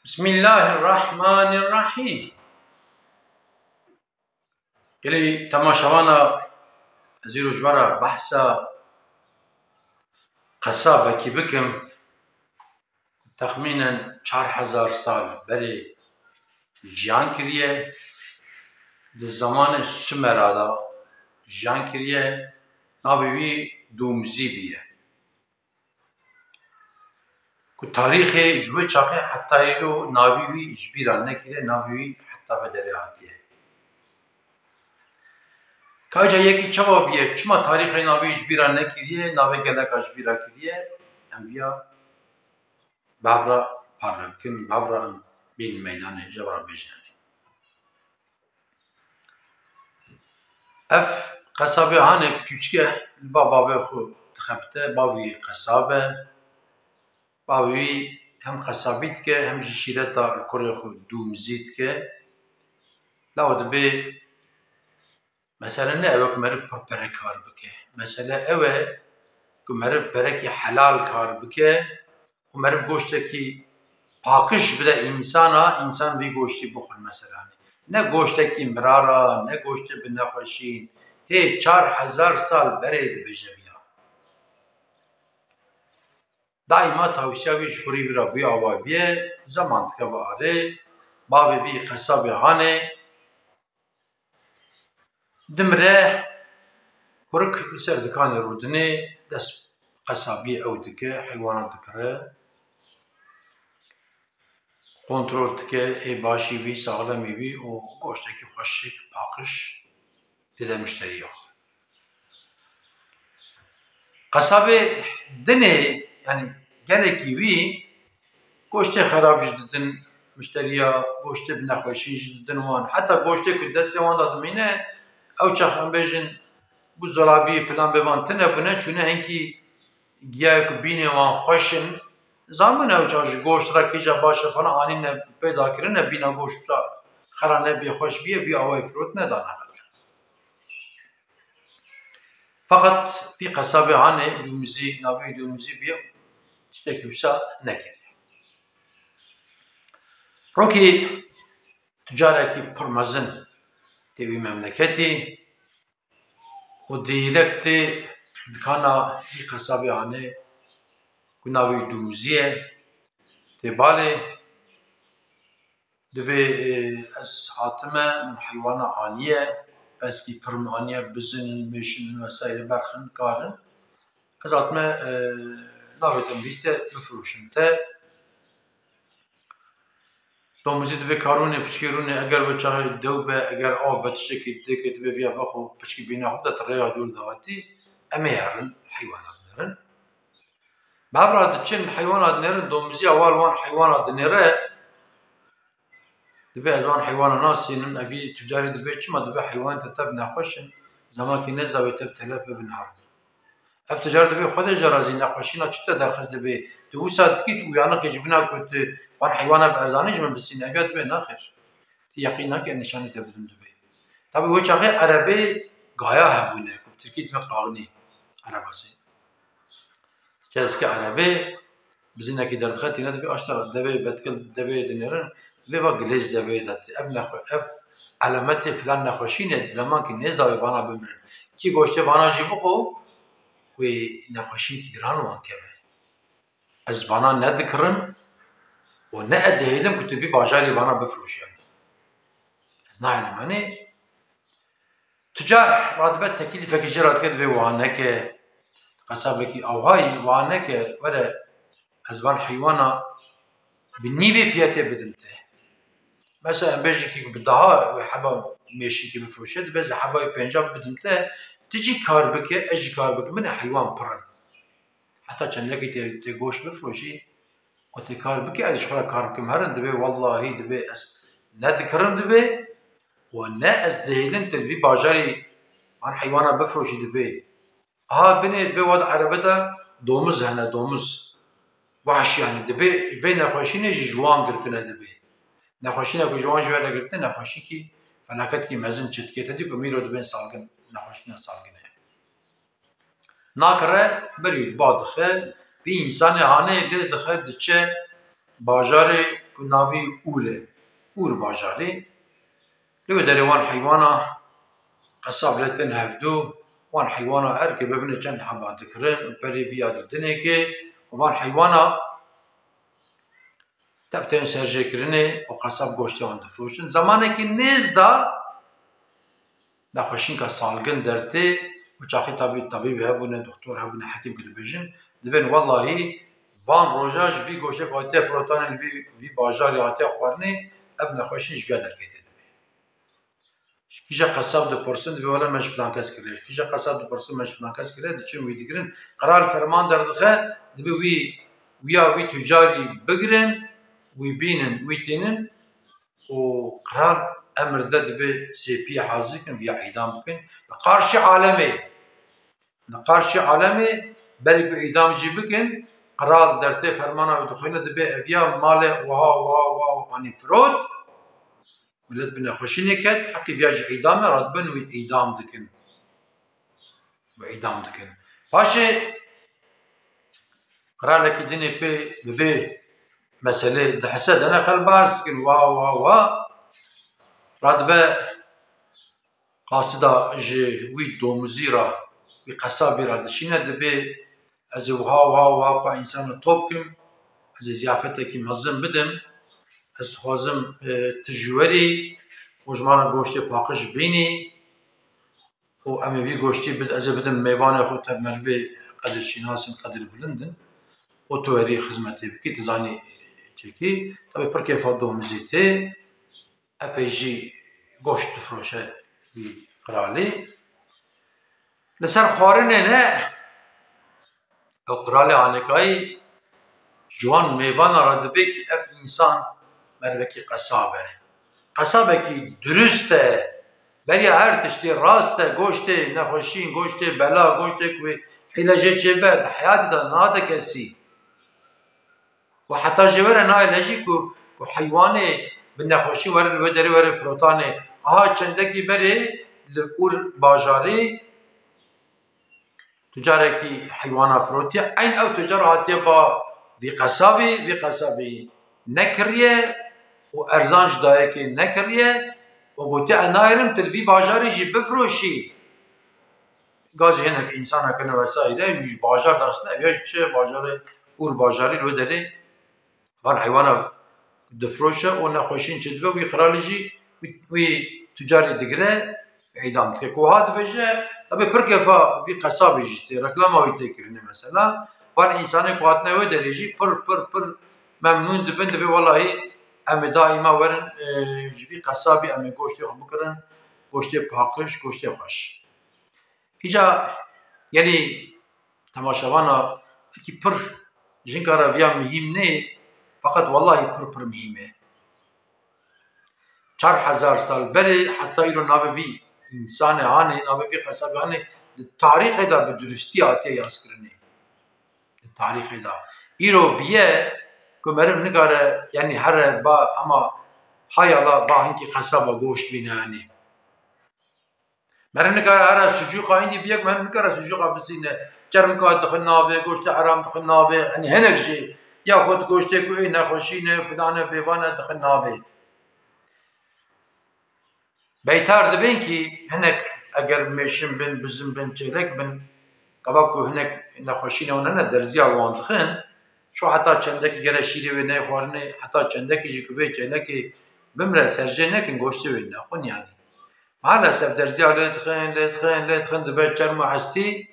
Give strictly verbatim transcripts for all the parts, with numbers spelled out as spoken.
Bismillahirrahmanirrahîm. Gelî temaşevana, ez îro ji we re behsa qesabekî bikim. Texmînen çar hezar sal berê jiyan kiriye. Di zemanê Sumera de jiyan kiriye. Navê wî Dûmzî bûye. Ku tarîxê ji wê çaxê heta îro navê wî ji bîra nekiriye, navê wî heta vê derê hatiye. Ka ca yekî çawa bûye, çima tarîxê navê wî ji bîra nekiriye, navê geleka ji bîra kiriye, em viya bi hev re parve bikin, bi hev re em bînin meydanê, ji hev re bêjin. Ev qesabê Hanê piçûçik e, li ba bavê xwe dixebite, bavê wî qesab e. Bavê wî hem qesabî dike, hem jî şîreta li kurê xwe Dûmzî dike. Law dibê, mesele ne ew e ku meriv pir pere kar bike. Mesele ew e ku meriv perekî helal kar bike û meriv goştekî paqij bide însana, însan vî goştî bixwin mesela. Ne goştekî mirara, ne goştê bi nexweşîn. Hê çar hezar sal berê dibêje viya. Daîma tawsiya wî ji xurî vî re bûye awa bûye, zeman dikeve arê, bavê vî qesabê Hanê, dimire, kurik li ser dikanê rûdinê, dest qesabiyê ew dike, heywana dikire, kontrol dike, ê başî wî, saxlemî wî û goştekî xweşik, paqij dide mişteriya xwe. Qesabê dinê, yanî gelekî wî, goştê xerab jî didin mişteriya, goştê bi nexweşî jî didin wan. Heta goştê ku destê wan de dimîne, ew çax em bêjin, bû zolabî filan bê van tune bûne, çûne hinkî giyayê ku bînê wan xweş in. Zanin ew çax ji goşt re kîja baş e falan anîne pêda kirine, bîna goşt wisa xera nebê xweş bûye, vî awayî firotine dane xelk. Feqet vî qesabê Hanê Dûmizî, navê wî Dûmizî bûye, tiştekî wisa nekiriye. Rokî tucarekî pir mezin tê wî memleketî û direk tê dikana vî qesabê Hanê ku navê wî Dûmizî ye, tê balê. Dibê, e, ez hatime, min heywana aniye, peskî pir min aniye, bizin in, mêşin in, vesaire berxin, kar in. Ez hatime, e, navê te bihîste, bifroşim te. Domizî dibê ka rûnê, piçkî rûnê, eger wê çaxê dew be, eger av be, tiştekî dike, dibê viya vexwe piçkî bîna xwe de, tu rêya dûr de hatî, em ê herin, heywana binêrin. Bi hev re diçin, heywana dinêrin, domiziya wa li wan heywana dinêre, dibê ez van heywana nasînim, evî tucarî dibê çima, dibê heywan te tev nexweş in, zemankî nêza wê tev telef bibin herin. Ev tucar dibê Xwedê ji razî nexweşîna çi te derxist dibê, tu wisa dikî tu uyanixê ji bina ku tu van heywana bi erzanî ji min bisîne, ev ya dibê naxêr. Tu yeqîn nake nîşanî te bidim dibê. Tabî wê çaxê erebê gaya hebûne, ku bi tirkî dibê qaxnî, erebasê. Çezke erebê, bizînekî derdixe tîne dibê aşta devê vetkil devê dinêrin, dibê va gilêj devê de tê. Ev nexwe-, ev elemetê filan nexweşînê di zemankî nêza wê vana bimirin. Kî goştê vana jî bixwe, wê nexweşînkî giran wan keve. Ez vana ne dikirim û ne ez dihêlim ku tu vî bajarî vana bifroşî. Ez nayênim, hanê. Tucar radibe teklîfekî jê re dike, dibê wiha neke. Qesabekî awayî wiha neke, were ez van heywana bi nîvê fiyetê bidim te. Mesela em bêjin kî bi daha wê heba mêşinkî bifroşe, dibê ez heba wê pênca bidim te, tu jî kar bike, ez jî kar bikim, binê heywan pir in. Heta çendekî tê, tê goşt bifroşî, û tê kar bike, ez ji xwe re kar bikim. Herin dibê, wellahî dibê, ez ne dikirim dibê, û ne ez dihêlim tu li vî bajarî van heywana bifroşî dibê. Aha binê dibê wa di erebe de domiz hene, domiz. Wahşî yanî dibê, vê nexweşînê jî ji wan girtine dibê. Nexweşîna ku ji wan ji we re girtine, nexweşîkî, felaketkî mezin çêdike. Te dî ku mîro dibên salgin, nexweşîna salgin heye. Nakire, berî ba dixe, vî însanê hanê lê dixe, diçe bajarê navî Ûr e. Ûr bajarê. Li wê derê wan heywana qesab lê tên hevdû, wan heywana her ke bibine çend heba dikirin û perê vî ya didinê ke û van heywana tev tên serjêkirinê û qesab goştê wan difiroşin. Zemanekî nêz de nexweşînka salgin dertê û çaxê tabî-, tabîb hebûne, doktor hebûne, hekîm ku dibêjin, dibên wellahî van roja ji vî goştê ku hatiye firotanê li vî, vî bajarî hatiye xwarinê, ev nexweşî ji vîya derketê dibe. Ji kîja qesab dipirsin, dibê wele me ji filan kes kiriye. Ji kîja qesab dipirsin, me ji filan kes kiriye, diçin wî digirin. Qral ferman derdixe, dibê wî, wîya wî tucarî bigirin, wî bînin, wî tînin û qral emir de dibê sêpiyê hazir kin, vîya îdam bikin. Li qarşî alemê, li qarşî alemê berê ku îdam jî bikin, qral dertê fermana wî dixwîne, dibê eviya malê wiha, wiha, wiha, wiha anî firot. Milet bi nexweşînê ket, heqî viya jî îdam e, radibin wî îdam dikin. Wî îdam dikin. Paşê qralekî dinê pê bi vê meselê dihise, dene xel bahs dikin, wa, wa, wa. Radibe qasida ji wî domizî re, wî qesabî re dişîne, dibê ez ê wiha, wiha, wiha xwe însana top kim, ez ê ziyafetekî mezin bidim, ez dixwazim, e, tu ji werî û ji me re goştê paqij bînî û em ê vî goştî bid-, ez ê bidim mêvanê xwe, tev merivê qedirşînas in, qedirbilind in û tu werî xizmetê bikî, tu zanî çêkî. Tabî pir kêfa domizî tê. Epey jî goşt difiroşe wî qiralî. Li ser xwarinê ne, ew qiralê anikayî ji wan mêvana re dibê kî ev însan merivekî qesab e. Qesabekî durust e. Beriya her tiştî rast e, goştê nexweşîn, goştê bela, goştê ku wê hîle jê çêbe, di heyatê de nade kesî. Û heta jê were nayê lejî ku, ku heywanê bi nexweşî were li wê derê were firotanê. Aha çendekî berê li Ûr bajarî tucarekî heywana firotiye. Eyn ew tucar hatiye ba vî qesabî, vî qesabî nekiriye û erzan ji dayikê nekiriye û gotiye, "Ez nayêrim tu li vî bajarî jî bifiroşî." Gazî hinek însanek hene vesaîre, ji bajar daxistine, ev ya ji çi bajarê, Ûr bajarî li wê derê van heywana difiroşe û nexweşîn çêdibe, wî qiralî jî wî, wî tucarî digire, îdam dike. Ku wiha dibêje, tabî pir kefa vî qesabê jî tê, reklama wî tê kirinê mesela. Van însanê ku hatine wê derê jî pir, pir, pir memnûn dibin, dibê welahî em ê daîma werin, e, ji vî qesabî em ê goştê xwe bikirin, goştê paqij, goştê xweş. Îca, yanî temaşevana, wekî pir jinka re viya mihîm nê, feqet wellahî pir pir mihîm e. Çar hezar sal berê heta îro navê vî însanê hanê, navê vî qesabê hanê di tarîxê de bi durustî hatiye yaskirinê. Di tarîxê de. Îro biye ku meriv nikare, yanî here ba, ama hayala ba hinkî qesaba goşt bîne, yanî. Meriv nikare here sucûqa hindî biyek, meriv nikare sucûqa bisîne. Çermika dixin navê, goştê heram dixin navê. Hani hinek jî ya xwe di goştê ku ê nexweşîne, filane, bêvane dixin navê. Beytar dibên kî hinek eger mêşin bin, bizin bin, çêlek bin, gava ku hinek nexweşîne û nene derziya wan dixin, şo heta çendekî gere şîrê wê neyê xwarinê, heta çendekî jî ku vê çêlekê bimre, serjê nekin, goştê wê nexwin yanî. Maalesef derziya lê dixin, lê dixin, lê dixin, dibe çerm û hestî,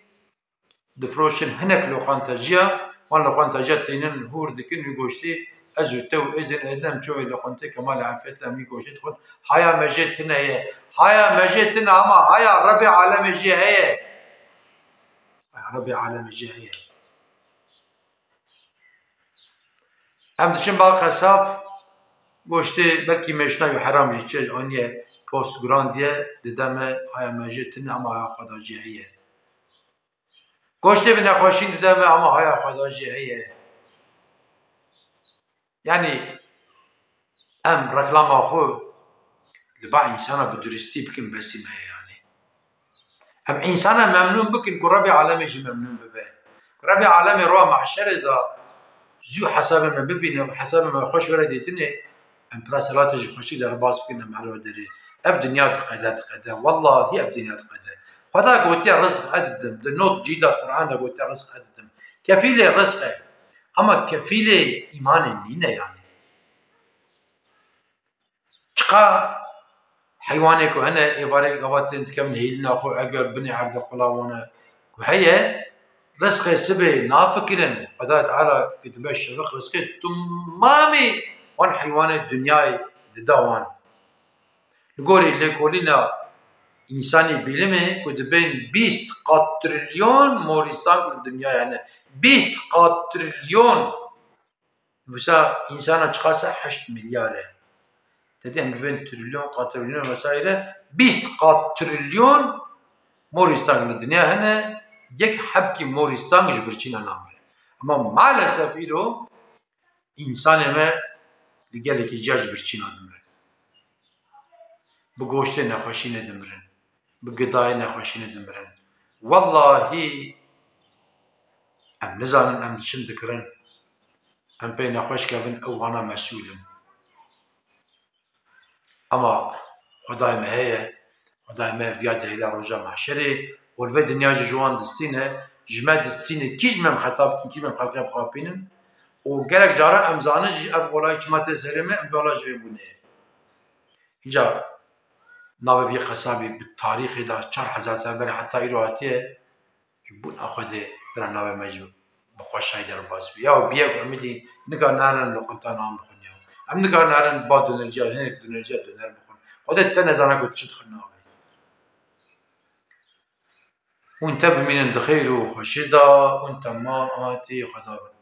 difiroşin. Hinek loqantaciya, wan loqantaciya tênin hûr dikin wî goştî, ez û te û êdin, êdin em çû wê loqantê Kemalê Efet em wî goştî dixwin. Haya me jê tune ye. Haya me jê tune ama haya Rebê alemê jê heye. Haya Rebê alemê jê heye. Em diçin ba qesab, goştê belkî mêşna wî heram jî çê aniye, post guran diye, dide me, haya me jê tune ama haya xwe da jê heye. Goştê bi nexweşîn dide me ama haya xwe da jî heye. Yanî em reklama xwe li ba însana bi duristî bikin, besî me ye yanî. Em însana memnûn bikin ku Rebê alemê jî memnûn bibe. Ku Rebê alemê roja mehşerê de zû hesabê me bivîne û hesabê me xweş were dîtinê, em pira selatê ji xweşî derbas bikin, em here derê. Ev dinya diqede, diqede. Wellahî ev dinya diqede. Xweda gotiye rizq ez didim. Di not cî de Quran de gotiye rizq ez didim. Kefîlê rizq e. Ama kefîlê îmanê nîne yani. Çiqa heywanê ku hene êvarê gava tên dikevin hêlîna xwe, eger binê erde qula wan e ku heye, rizqê sibê nafikirin, Xwedayê Teala ku dibe şeveq rizqê tumamê wan heywanê dinyayê dide wan. Li gorî lêkolîna însanî bîlimê ku dibên bîst qat trilyon morîstan li dinyayê hene. Bîst qat trilyon. Wisa însana çiqas e? Heşt milyar e. Te dî em dibên trilyon, qatrilyon vesaire, bîst qat trilyon morîstang li dinya hene, yek hebkî morîstang ji birçîna namire. Ama maalesef îro însanê me li gelekî ciya ji birçîna dimire. Bi goştê nexweşînê dimirin. Bi gidayê nexweşînê dimirin. Wellahî em nizanin, em diçin dikirin. Em pê nexweş kevin, ew wana mesûl in. Ama Xwedayê me heye, Xwedayê me viya dihêle roja mahşerê û li vê dinya jî ji wan distîne, ji me distîne, kî ji me em xeta bikin, kî ji me em xelqê bixapînin û gelek cara em zanin jî ev olayê çima tê serê me, em bala ji vê bûnê. Îca navê vî qesabî bi tarîxê de çar hezar sal berê heta îro hatiye, ji bona Xwedê bira navê me jî bi xweşayî derbas bî. Ya bîye ku em dî nikar nerin li qunta nan bixwin ya. Em nikar nerin ba donerciya, hinek donerciya doner bixwin. Xwedê te nezane ku çi dixwin navê. Hûn te bimînin di xêr û xweşî de, hûn temam hatî Xweda bin.